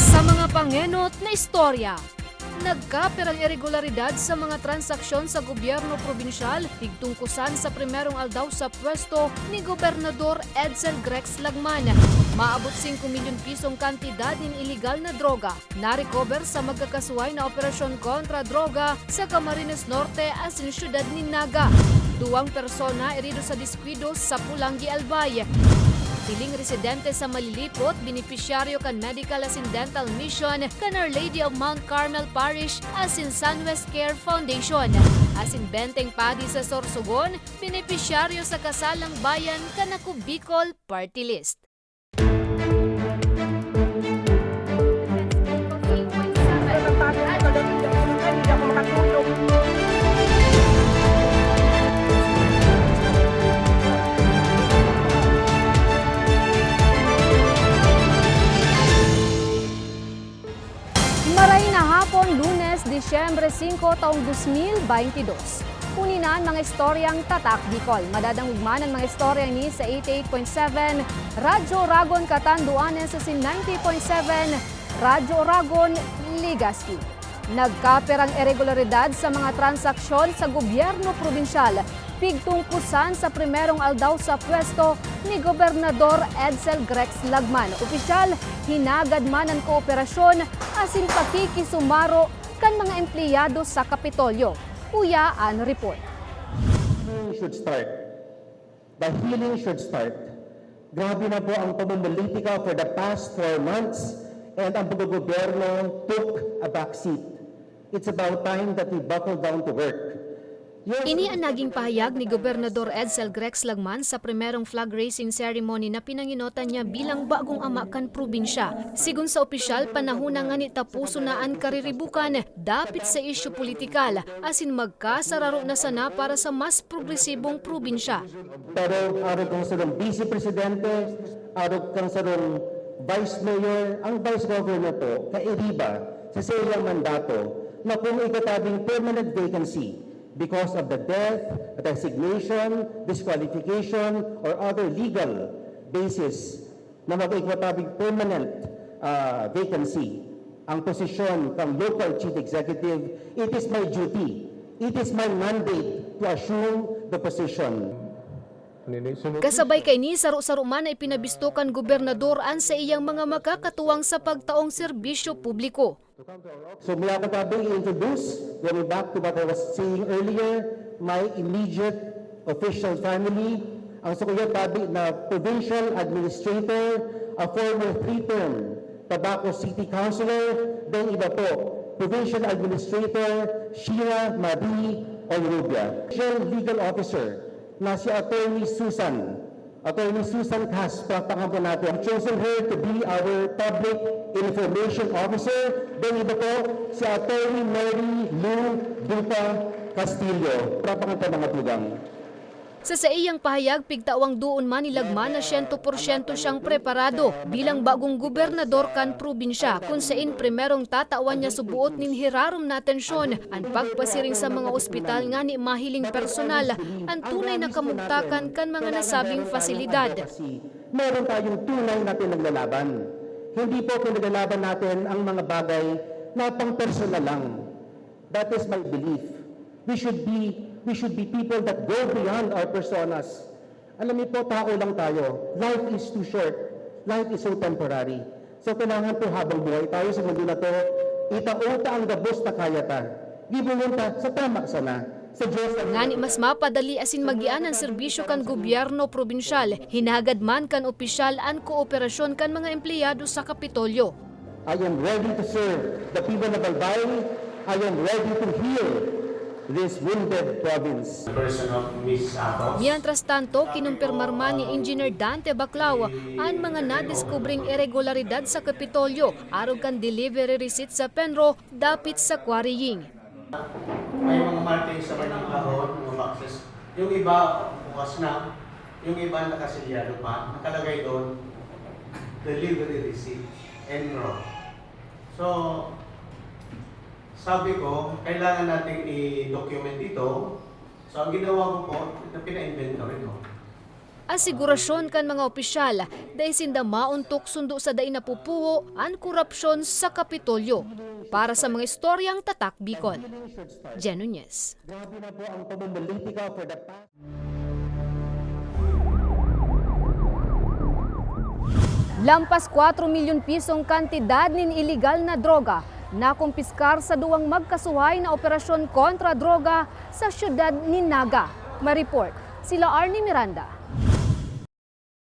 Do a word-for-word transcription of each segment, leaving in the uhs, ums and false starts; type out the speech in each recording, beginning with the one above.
Sa mga pangenot na istorya, nagkapirang iregularidad sa mga transaksyon sa gobyerno probinsyal, pigtungkusan sa primerong aldaw sa pwesto ni Gobernador Edsel Grex Lagman. Maabot singko milyon pisong kantidad nin iligal na droga. Na-recover sa magkakasuway na operasyon kontra droga sa Camarines Norte asin siyudad nin Naga. Duwang persona erido sa diskwido sa Polangui, Albay. Piling residente sa Malilipot, benepisyaryo kan medical asin dental mission kan Our Lady of Mount Carmel Parish asin Sunwest Care Foundation. Asin benteng padi sa Sorsogon, benepisyaryo sa Kasalang Bayan kan Ako Bicol Party List. Maray na hapon, Lunes, Disyembre singko, taong dos mil baynte dos. Kunin na an mga istoryang Tatak Bicol. Madadangog man an mga istoryang ini sa eighty-eight point seven Radyo Oragon, Catanduanes, asin ninety point seven Radyo Oragon, Legazpi. Nagkapirang iregularidad sa mga transaksyon sa gobyerno probinsyal, pigtungkusan sa primerong aldaw sa pwesto ni Gobernador Edsel Grex Lagman. Opisyal, hinagad man an kooperasyon asin pakikisumaro kan mga empleyado sa Kapitolyo. Uya an report. Healing should start. The healing should start. Grabe na po ang pamumulitika for the past four months and ang paggogobyerno took a backseat. It's about time that we buckle down to work. Yes, Ini an naging pahayag ni Gobernador Edsel Grex Lagman sa primerong flag raising ceremony na pinangenotan niya bilang bagong ama kan probinsya. Sigon sa opisyal, panahon na ngani taposon na an kariribukan dapit sa isyu politikal, asin magkasararo na sana para sa mas progresibong probinsya. Pero arog kan sarong vice presidente, arog kan sarong vice mayor, ang vice governor po, kairiba sa saiyang mandato na kung ikatabing permanent vacancy because of the death, resignation, disqualification, or other legal basis na mag-ikatabing permanent ah, vacancy ang posisyon kan local chief executive, it is my duty, it is my mandate to assume the position. Kasabay kaini, saro-saro man na ipinabisto kan gobernador an saiyang mga makakatuwang sa pagtaong serbisyo publiko. So, mula ko tabi i-introduce, going back to what I was saying earlier, my immediate official family, ang sakuya tabi na provincial administrator, a former three-term Tabaco City Councilor, then iba po, Provincial Administrator Sheila Marie Onrubia. Provincial Legal Officer na si Attorney Susan, Attorney Susan Cas, palakpakan po natin. Chosen her to be our Public Information Officer. Then iba po, si Attorney Mary Lou Dupa Castillo. Palakpakan po, mga tugang. Sa saiyang pahayag, pigtawang doon man ni Lagman na siyento porsyento siyang preparado bilang bagong gobernador kan probinsya, kun sain primerong tatawan niya suboot nin hirarom na atensyon an pagpasiring sa mga ospital ngani mahiling personal an tunay na kamugtakan kan mga nasabing pasilidad. Meron tayong tunay na pinaglalaban. Hindi po pinaglalaban natin ang mga bagay na pang-personal lang. That is my belief. We should be we should be people that go beyond our personas. Alam niyo po, tao lang tayo. Life is too short. Life is so temporary. So kailangan po habang buhay tayo sa mundo na to, itao ta ang gabos na kaya ta. Gibohon ta sa tama sana. Sa Diyos ang Ngani mas mapadali asin magian an serbisyo kan gobyerno probinsyal, hinagad man kan opisyal an kooperasyon kan mga empleyado sa Kapitolyo. I am ready to serve the people of Albay. I am ready to heal this wounded province. Person of Miss Atos. Mientras tanto, kinumpirmar man ni Engineer Dante Baclao an mga nadeskubring iregularidad sa Kapitolyo arog kan delivery receipt sa PENRO dapit sa quarrying. May mga markings sa kanyang kahon, mga boxes. Yung iba, bukas na. Yung iba, nakasilyado pa. Nakalagay doon, delivery receipt, ENRO. So, sabi ko, kailangan nating i-document ito. So, ang ginawa ko po, na pina-inventory ko. Asigurasyon kan mga opisyal, dai sinda maontok sundo sa dai napupuho an korupsyon sa Kapitolyo. Para sa mga istoryang Tatak Bicol, Jen Nunez. Lampas kwatro milyon pisong kantidad nin iligal na droga nakumpiskar sa duwang magkasuhay na operasyon kontra droga sa siyudad nin Naga. May report sila Arnie Miranda.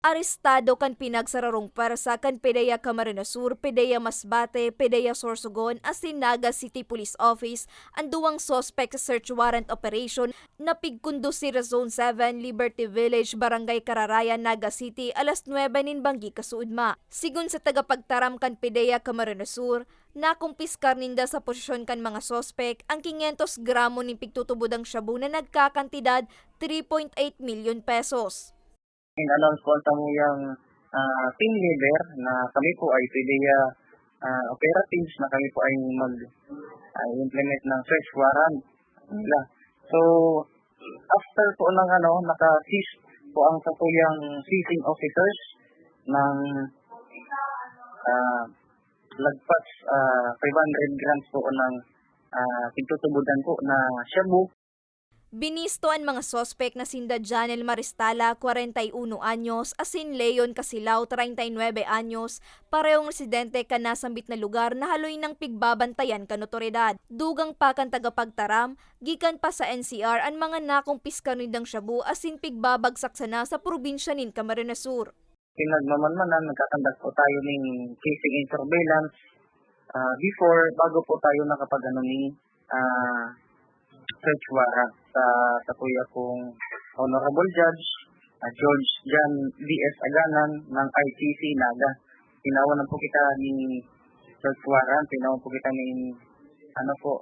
Arestado kan pinagsararong pwersa kan PDEA Camarines Sur, PDEA Masbate, PDEA Sorsogon asin Naga City Police Office an duwang suspek sa search warrant operation na pigkondusir sa Zone seven, Liberty Village, Barangay Cararayan, Naga City, alas nuebe nin banggi kasuodma. Sigon sa tagapagtaram kan PDEA Camarines Sur, nakumpiskar ninda sa posesyon kan mga suspek ang quinientos gramo nin pigtutubodang shabu na nagkakantidad three point eight milyon pesos. In-announce po sa muyang, ah, team leader na kami po ay PDEA, ah, operatives na kami po ay mag, ah, implement ng search warrant nila. So, after po ng ano, naka-seize po ang satuyang seizing officers ng, ah, lagpas, ah, five hundred grams po ng, ah, pigtutubodan po na shabu. Binisto an mga suspek na sinda Janel Maristala, kwarenta y uno anyos, asin Leon Casilao, treinta y nueve anyos, parehong residente kan nasambit na lugar na haloy nang pigbabantayan kan otoridad. Dugang pa kan tagapagtaram, gikan pa sa N C R an mga nakumpiskar nindang shabu asin pigbabagsak sana sa probinsya nin Camarines Sur. Pinagmamanmanan, nagkakandak po tayo ning casing and surveillance, ah, before, bago po tayo nakapag-ano ni, ah, search warrant sa, sa kuya kong Honorable Judge, ah, George John D S Aganan ng I C C Naga. Tinawan na po kita ni search warrant, tinawan po kita ni, ano po,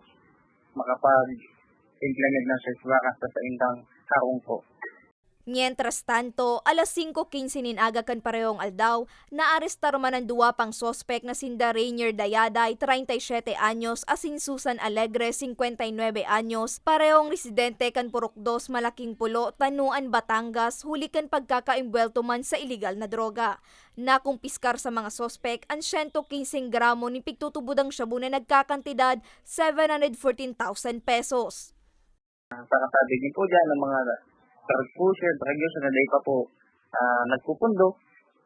makapag-implement ng search warrant sa saindang harong po. Mientras tanto, alas singko quince nin aga kan parehong aldaw, naarestar man an duwa pang suspek na sinda Rainier Dayaday, treinta y siete anyos, asin Susan Alegre, cincuenta y nueve anyos, parehong residente kan Purok dos, Malaking Pulo, Tanoan, Batangas, huli kan pagkakaimbwelto man sa iligal na droga. Nakumpiskar sa mga suspek an siyento kinseng gramo nin pigtutubodang shabu na nagkakantidad seven hundred fourteen thousand pesos. Sa kasabi niyo po diyan, ang mga drug pusher, drug user na dai pa po, ah, nagpupundo,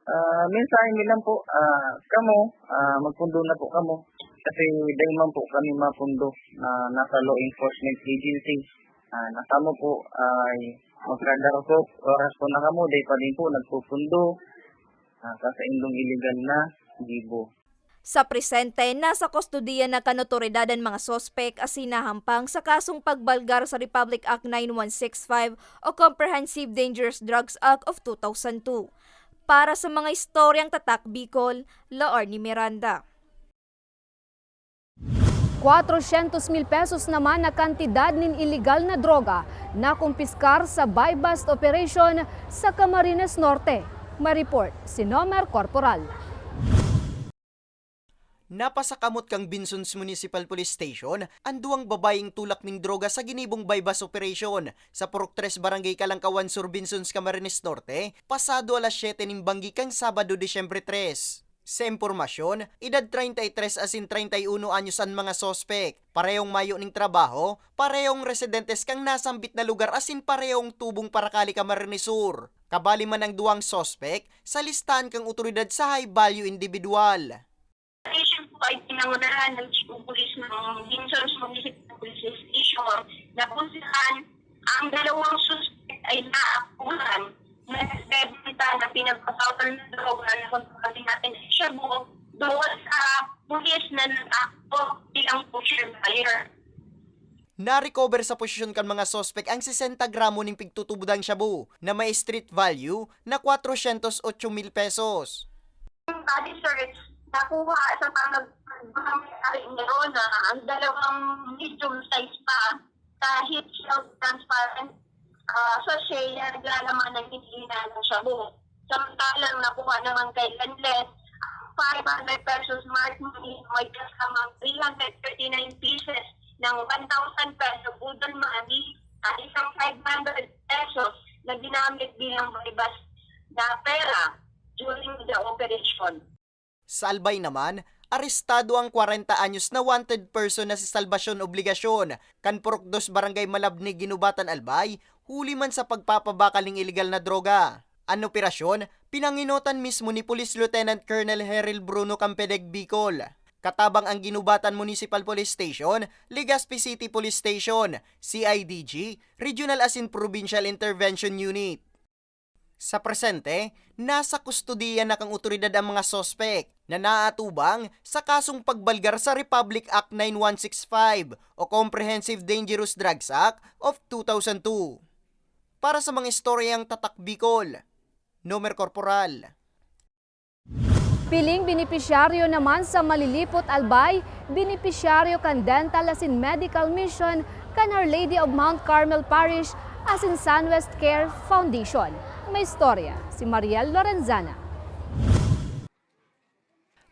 ah, mensahe mi lang po, ah, kamo, ah, magpundo na po kamo. Kasi dai man po kami mapundo na nasa law enforcement agency. Ah, na kamo po ay magkadarukop, oras po na kamo, dai pa din po nagpupundo, ah, sa saindong iligal na gibo. Sa presente, nasa kustodiya na kan otoridad an mga suspek asin nahampang sa kasong pagbalgar sa Republic Act nine one six five o Comprehensive Dangerous Drugs Act of two thousand two. Para sa mga istoryang Tatak Bicol, Laarni Miranda. Kwatrosyentos mil pesos naman na kantidad nin iligal na droga nakumpiskar sa buy-bust operation sa Camarines Norte. May report si Nomer Corporal. Napasakamot kan Binzons Municipal Police Station an duwang babayeng tulak nin droga sa ginibong buy-bust operation sa Purok tres, Barangay Calangkawan Sur, Binzons, Camarines Norte, pasado alas siyete nin banggi kan Sabado, Disyembre tres. Sa impormasyon, edad treinta y tres asin treinta y uno anyos an mga suspek. Parehong mayo ning trabaho, parehong residentes kan nasambit na lugar asin parehong tubong Paracali, Camarines Sur. Kabali man ang duwang suspek sa listahan kan otoridad sa high value individual. Station po ay pinangunahan ng Chief of Police ng Binzons Municipal Police Station na kung saan ang dalawang suspek ay naakuhan na nagbebenta ng pinagbabawal na droga na kung tawagin natin ay shabu doon sa pulis na nag-act bilang pusher buyer. Na-recover sa posesyon kan mga suspek ang sesenta gramo nin pigtutubodang shabu na may street value na kwatrosyentos otso mil pesos. Bali, sir, nakuha sa pamag-, pagmamayari niyo na ang dalawang medium size pa sa heat shield transparent, ah, sachet na naglalaman ng hindi na ng shabu. Samantalang nakuha naman kay Lenlen, five hundred pesos marked money, may kasamang three hundred thirty-nine pieces ng one thousand peso boodle money at isang five hundred pesos na ginamit bilang buy-bust na pera during the operation. Sa Albay naman, arestado ang kwarenta anyos na wanted person na si Salvacion Obligacion, kan Purok dos Barangay Malabnig, Guinobatan, Albay, huli man sa pagpapabakal ning iligal na droga. An operasyon, pinangenotan mismo ni Police Lieutenant Colonel Heril Bruno kan PDEG Bicol. Katabang ang Guinobatan Municipal Police Station, Legazpi City Police Station, C I D G, Regional asin Provincial Intervention Unit. Sa presente, nasa kustodiya na kan awtoridad ang mga suspek na naatubang sa kasong pagbalgar sa Republic Act nine one six five o Comprehensive Dangerous Drugs Act of two thousand two. Para sa mga istoryang Tatak Bicol, Nomer Corporal. Piling benepisyaryo naman sa Malilipot, Albay, benepisyaryo kan dental asin medical mission kan Our Lady of Mount Carmel Parish asin Sunwest Care Foundation. May istorya si Mariel Lorenzana.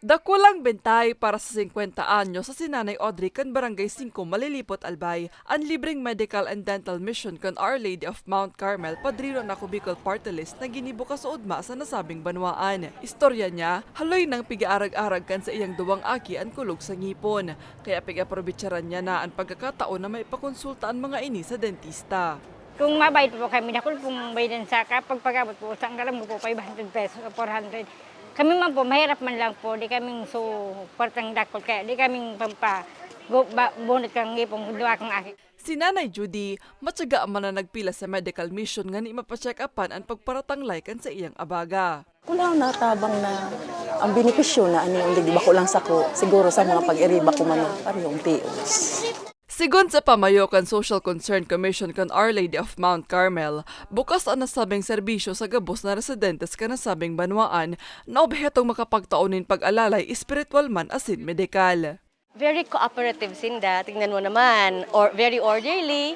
Dakulang bentay para sa singkwenta anyos sa si Nanay Audrey kan Barangay singko, Malilipot, Albay, an libreng medical and dental mission kan Our Lady of Mount Carmel, Padrino na Ako Bicol Party List na ginibo kasoodma sa nasabing banwaan. Istorya niya, haloy nang pigaarag-arag kan saiyang duwang aki an kulog sa ngipon, kaya pig-aprobetsaran niya na an pagkakataon na maipakonsulta an mga ini sa dentista. Kung mabayad po kami, dakul pong bayadan sa kapag pag-abot po, sa ang alam ko po, five hundred pesos o four hundred. Kami man po, mahirap man lang po, di kaming so, kwartang dakul, kaya di kaming pampa-, gu-, ba-, bunot kang ngipon, duwa kang aki. Si Nanay Judy, matyaga man na nagpila sa medical mission ngani mapacheck-upan an pagparatanglay kan saiyang abaga. Wala na tabang na ang benepisyo na ano, hindi, di ba, kulang sako, siguro sa mga pag-iriba ko man, parehong tios. Sigon sa pamayo kan Social Concern Commission kan Our Lady of Mount Carmel, bukas an nasabing serbisyo sa gabos na residentes kan nasabing banwaan na obhetong makapagtao nin pag-alalay, espiritual man asin medikal. Very cooperative sinda, tignan mo naman, or very orderly,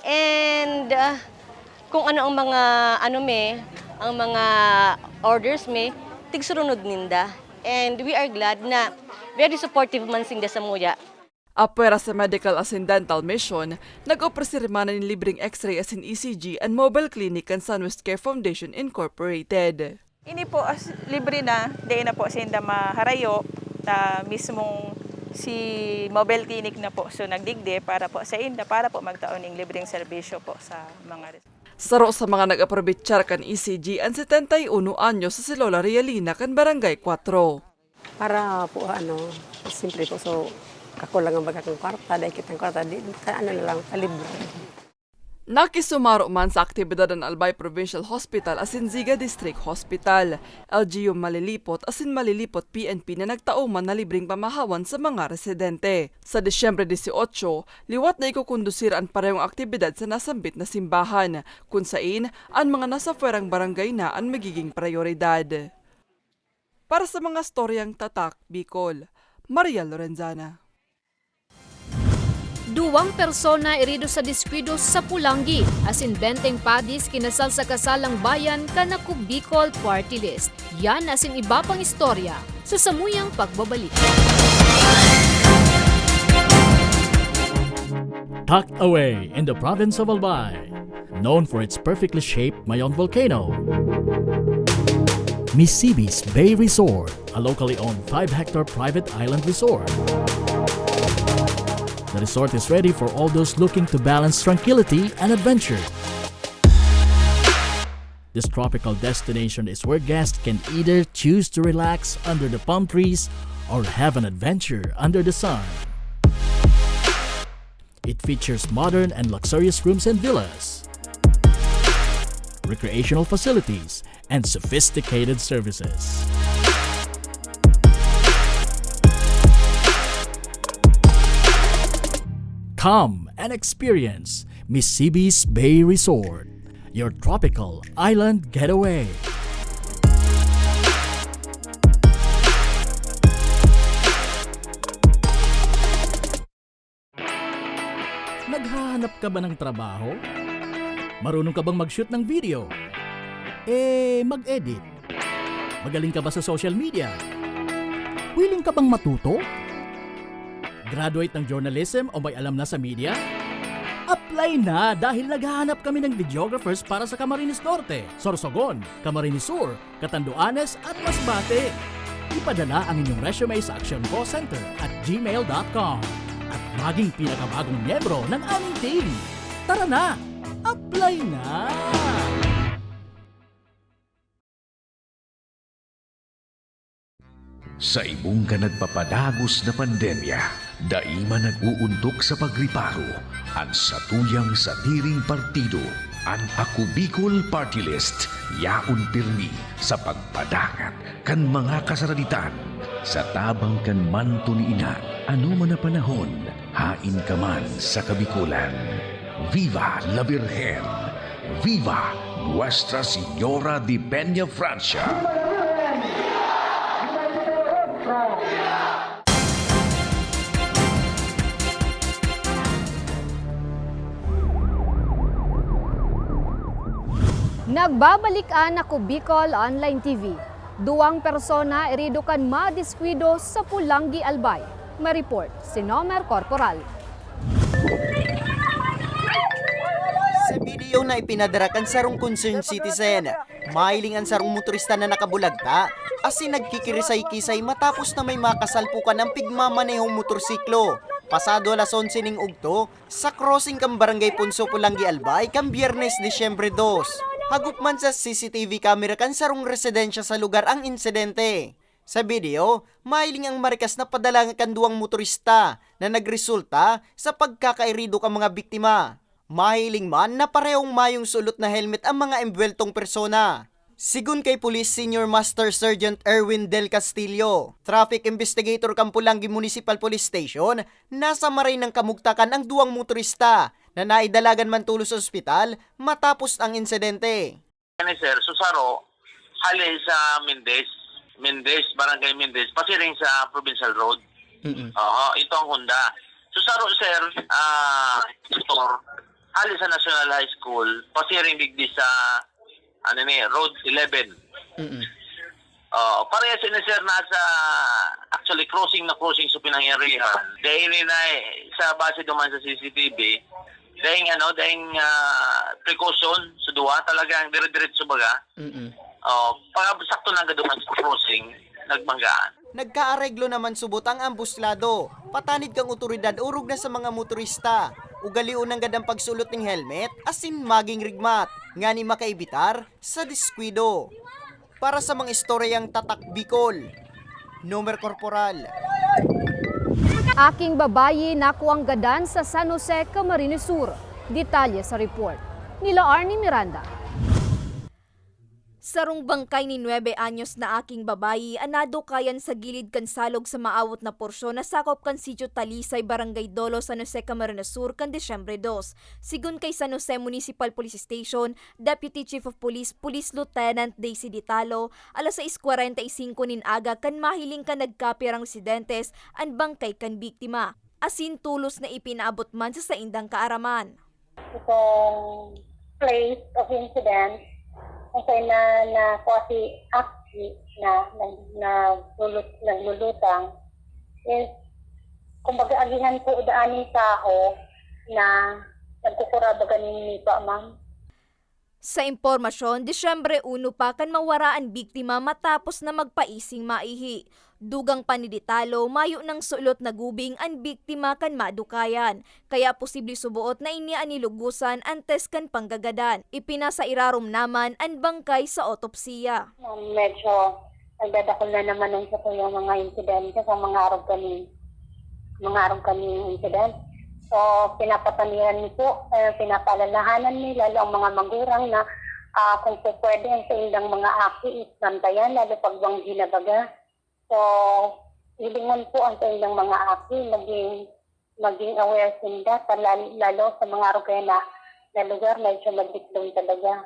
and, ah, kung ano ang mga, ano mi, ang mga orders mi, tigsurunod ninda. And we are glad na very supportive man sinda samuya. Apwera sa medical asin dental mission, nag-opresir man nin libreng X-ray asin E C G an mobile clinic kan Sunwest Care Foundation Incorporated. Ini po, as, libre na, dai na po sinda maharayo, ta mismong si mobile clinic na po so nagdigdi para po sa inda, para po magtao ning libreng serbisyo po sa mga res- Saro sa mga nag-aprobetsyar kan E C G an setenta y uno anyos sa si Lola Realina kan Barangay Cuatro. Para po, ano, siyempre po, so, kakulangan baga kan kwarta, dai kitang kwarta, di, ano na lang, palibre. Nakisumaro man sa aktibidad an Albay Provincial Hospital asin Ziga District Hospital, L G U Malilipot asin Malilipot P N P na nagtao man na libreng pamahawan sa mga residente. Sa Disyembre dieciocho, liwat na ikokondusir an parehong aktibidad sa nasambit na simbahan, kun sain an mga nasa pwerang barangay na an magiging prayoridad. Para sa mga storyang Tatak Bicol, Maria Lorenzana. Duwang persona erido sa diskwido sa Pulanggi, asin benteng padis kinasal sa kasalang bayan kan Ako Bicol Party List. Yan asin iba pang istorya sa samuyang pagbabalik. Tucked away in the province of Albay, known for its perfectly shaped Mayon volcano. Misibis Bay Resort, a locally owned five-hectare private island resort. The resort is ready for all those looking to balance tranquility and adventure. This tropical destination is where guests can either choose to relax under the palm trees or have an adventure under the sun. It features modern and luxurious rooms and villas, recreational facilities, and sophisticated services. Come and experience Misibis Bay Resort, your tropical island getaway. Naghahanap ka ba ng trabaho? Marunong ka bang mag-shoot ng video? Eh, mag-edit? Magaling ka ba sa social media? Willing ka bang matuto? Graduate ng journalism o may alam na sa media? Apply na, dahil naghahanap kami ng videographers para sa Camarines Norte, Sorsogon, Camarines Sur, Catanduanes at Masbate. Ipadala ang inyong resume sa actioncallcenter at gmail dot com at maging pinakabagong miyembro ng aming team. Tara na! Apply na! Sa ibong kan nagpapadagos na pandemya, dai man nag-uuntok sa pagriparo an satuyang sadiring partido. An Ako Bicol Party List yaon pirmi sa pagpadangat kan mga kasaraditan. Sa tabang kan manto ni Ina, anoman na panahon, haen ka man sa Kabikolan. Viva la Virgen! Viva Nuestra Señora de Peña Francia! Nagbabalik an Ako Bicol Online T V. Duwang persona erido kan madiskuido sa Polangui, Albay. May report si Nomer Corporal. Sa video na ipinadara kan sarong concerned citizen, mahiling an sarong motorista na nakabulagta asin nagkikirisay-kisay matapos na may makasalpukan ang pigmamanehong motorsiklo. Pasado alas onse ning ugto, sa crossing kan Barangay Ponso, Polangui, Albay, kan Biyernes, Disyembre dos. Hagop man sa C C T V camera kan sarong residensya sa lugar ang insidente. Sa video, mahiling ang marikas na padalanga kan duwang motorista na nagresulta sa pagkakairido kan mga biktima. Mahiling man na parehong mayong sulot na helmet ang mga embuweltong persona. Sigon kay Police Senior Master Sergeant Erwin Del Castillo, traffic investigator kan Polangui Municipal Police Station, nasa maray nang kamugtakan ang duwang motorista na naidalagan man tolos sa ospital matapos ang insidente. Ni Sir Susaro, hali sa Mendez, Mendez, Barangay Mendez, pasiring sa Provincial Road. Mm-mm. Oho, ito ang Honda. Susaro, sir, ah, store, hali sa National High School, pasiring digdi sa, ano ni, Road eleven. Mm-mm. Oh, parehas ini, sir, nasa, actually, crossing na crossing sa pinangyarihan. Dahil ni na, sa base duman sa C C T V, dahil ano, dahil, ah, precaution sa duwa, talagang dire-diretso baga. Mm-mm. Oh, pag sakto na duman sa crossing, nagbanggaan. Nagkaareglo naman subot ang ambos lado. Patanid kan otoridad orog na sa mga motorista, ugalion nanggad ang pagsulot ning helmet asin maging rigmat, ngani makaibitar sa diskuido. Para sa mga istoryang Tatak Bicol, Nomer Corporal. Aking babayi nakuang gadan sa San Jose, Camarines Sur. Detalye sa report nila Arnie Miranda. Sarong bangkay nin nuebe anyos na aking babayi an nadukayan sa gilid kan salog sa maawot na porsyon na sakop kan Sitio Talisay, Barangay Dolo, San Jose, Camarines Sur, kan Disyembre dos. Sigon kay San Jose Municipal Police Station, Deputy Chief of Police, Police Lieutenant Daisy Ditalo, alas sais kwarenta y singko nin aga kan mahiling kan nagkapirang residentes an bangkay kan biktima, asin tolos na ipinaabot man sa saindang kaaraman. Itong place of incident, kung saan na, na kuha si Aki na nag-, naglulut-, naglulutang, is, kumbaga, agihan po daan yung tao na nagkukura baga nin nipa, ma'am. Sa impormasyon, Disyembre uno pa kan mawara an biktima matapos na magpaising maihi. Dugang pa ni Ditalo, mayo nang sulot na gubing an biktima kan madukayan, kaya posible suboot na ini an nilugosan antes kan panggagadan. Ipinasairarom naman an bangkay sa otopsiya. Medyo nagdadakul na naman ang sa tuyang mga insidente sa mga arog kani, mga arog kani incident. So, pinapataniran mi po, eh, pinapaalalahanan mi, lalo ang mga magurang na, ah, kung po pwede ang saindang mga aki, is bantayan, lalo pag banggi na baga. So, hilingon po ang saindang mga aki, maging, maging aware sinda, sa lal-, lalo sa mga arog kani na, na lugar, medyo madiklom talaga.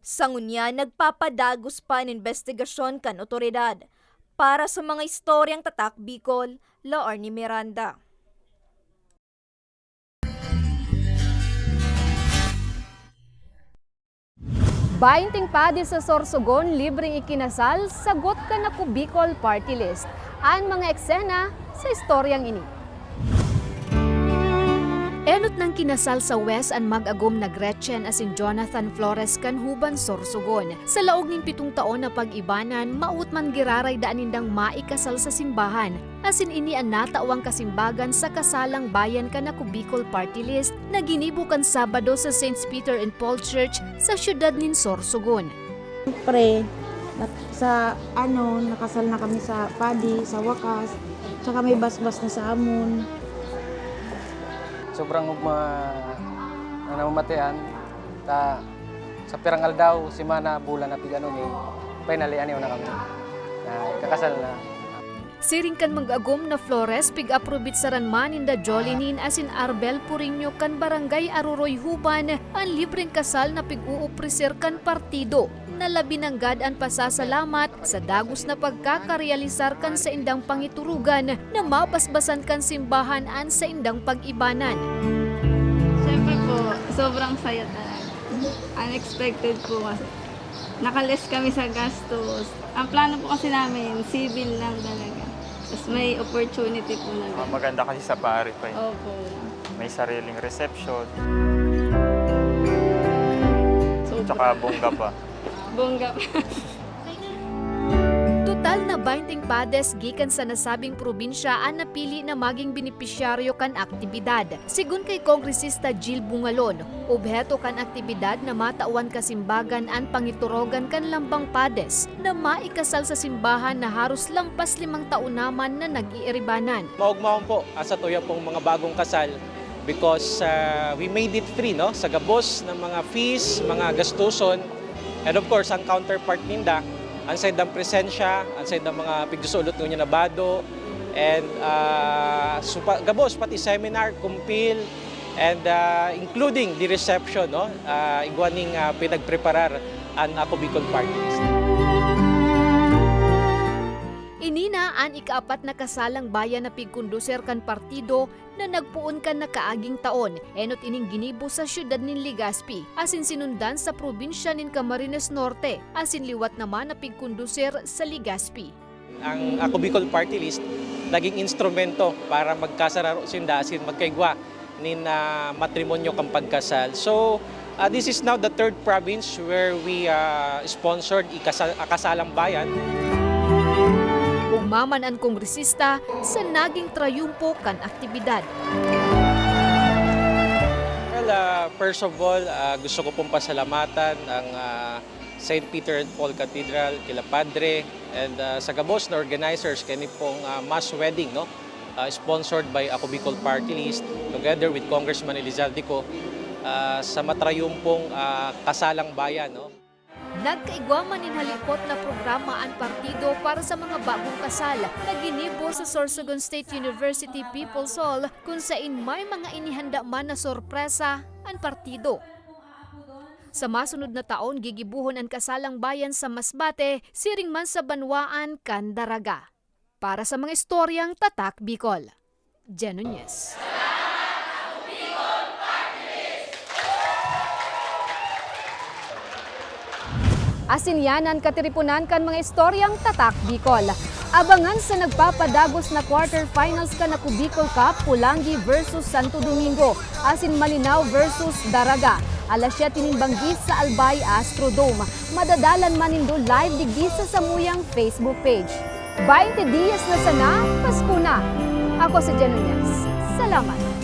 Sa ngunyan, nagpapadagos pa an imbestigasyon kan otoridad. Para sa mga istoryang Tatak Bicol, Laorne Miranda. Bainting padi sa Sorsogon, libreng ikinasal, sagot kan Ako Bicol Party List. An mga eksena sa istoryang ini. Enot nang kinasal sa West an mag-agom na Gretchen asin Jonathan Flores kan Huban, Sorsogon. Sa laog nin pitong taon na pag-ibanan, maot man giraray daan nindang maikasal sa simbahan, asin ini an natawang kasimbagan sa Kasalang Bayan kan Ako Bicol Party List na ginibo kan Sabado sa Saints Peter and Paul Church sa siyudad nin Sorsogon. Siyempre, nat-, sa ano, nakasal na kami sa padi, sa wakas, tsaka may basbas na sa amon. Sobrang ugma na namamatean, ta sa pirang aldaw, semana, bulan na pig-ano mi, finally, ano na kami, na kakasal na. Siring kan mag-agom na Flores, pig-aprobitsaran man ninda Jolinin asin Arbel Puriño kan Barangay Aroroy, Huban, an libreng kasal na pig-oopreser kan partido, na labi nanggad an pasasalamat sa dagos na pagkakarealisar kan saindang pangiturugan na mabasbasan kan simbahan an saindang pag-ibanan. Siyempre po, sobrang saya talaga. Unexpected po kasi. Naka-less kami sa gastos. Ang plano po kasi namin, civil lang talaga. Tapos may opportunity po na Ah, ganun. Maganda kasi sa pare pa eh. Opo. May sariling reception, So, tsaka bongga pa. Bongga pa. Total na baynte padres gikan sa nasabing probinsya an napili na magin benepisyaryo kan aktibidad. Sigon kay Kongresista Jil Bungalon, obheto kan aktibidad na matawan kasimbagan an pangiturogan kan lambang padres na maikasal sa simbahan na haros lampas limang taon na man na nag-iiribanan. Maugmahon po ang satuya pong mga bagong kasal because ah, we made it free, no, sa gabos ng mga fees, mga gastuson, and of course ang counterpart ninda, ang saindang presensya, ang saindang mga pigsusulot ngunyan na bado, and ah, supa- gabos pati seminar, kumpil, and ah, including the reception, no, ah, igwa ning ah, pinagpreparar an Ako Bicol Party List. Ini na an ikaapat na kasalang bayan na pigkonduser kan partido na nagpoon kan nakaaging taon. Enot ining ginibo sa siyudad nin Legazpi, asin sinundan sa probinsya nin Camarines Norte, asin liwat naman na pigkonduser sa Legazpi. Ang Ako Bicol Party List naging instrumento para magkasararo sinda asin magkaigwa nin ah, matrimonyo kan pagkasal. So, ah, this is now the third province where we ah, sponsored ikasal, a kasalang bayan. Ugma man an kongresista sa naging trayumpo kan aktibidad. Well, ah, first of all, ah, gusto ko pong pasalamatan ang ah, Saint Peter and Paul Cathedral, kila Padre, and ah, sa gabos na organizers kani pong ah, mass wedding, no? Ah, sponsored by Ako Bicol Party List together with Congressman Elizalde Co ah, sa matrayumpong ah, kasalang bayan, no? Nagkaigwa man nin halipot na programa an partido para sa mga bagong kasal na ginibo sa Sorsogon State University People's Hall, kun sain may mga inihanda man na sorpresa an partido. Sa masunod na taon, gigibohon an kasalang bayan sa Masbate, siring man sa banwaan kan Daraga. Para sa mga istoryang Tatak Bicol, Jen Nunez. Asin yan an katiriponan kan mga istoryang Tatak Bicol. Abangan sa nagpapadagos na quarterfinals kan Ako Bicol Cup, Polangui versus Santo Domingo, asin Malinao versus Daraga, alas siyete nin banggi sa Albay Astrodome. Madadalan man nindo live digdi sa samuyang Facebook page. Baynte diyas na sana, Pasko na! Ako si Jen Nunez. Salamat!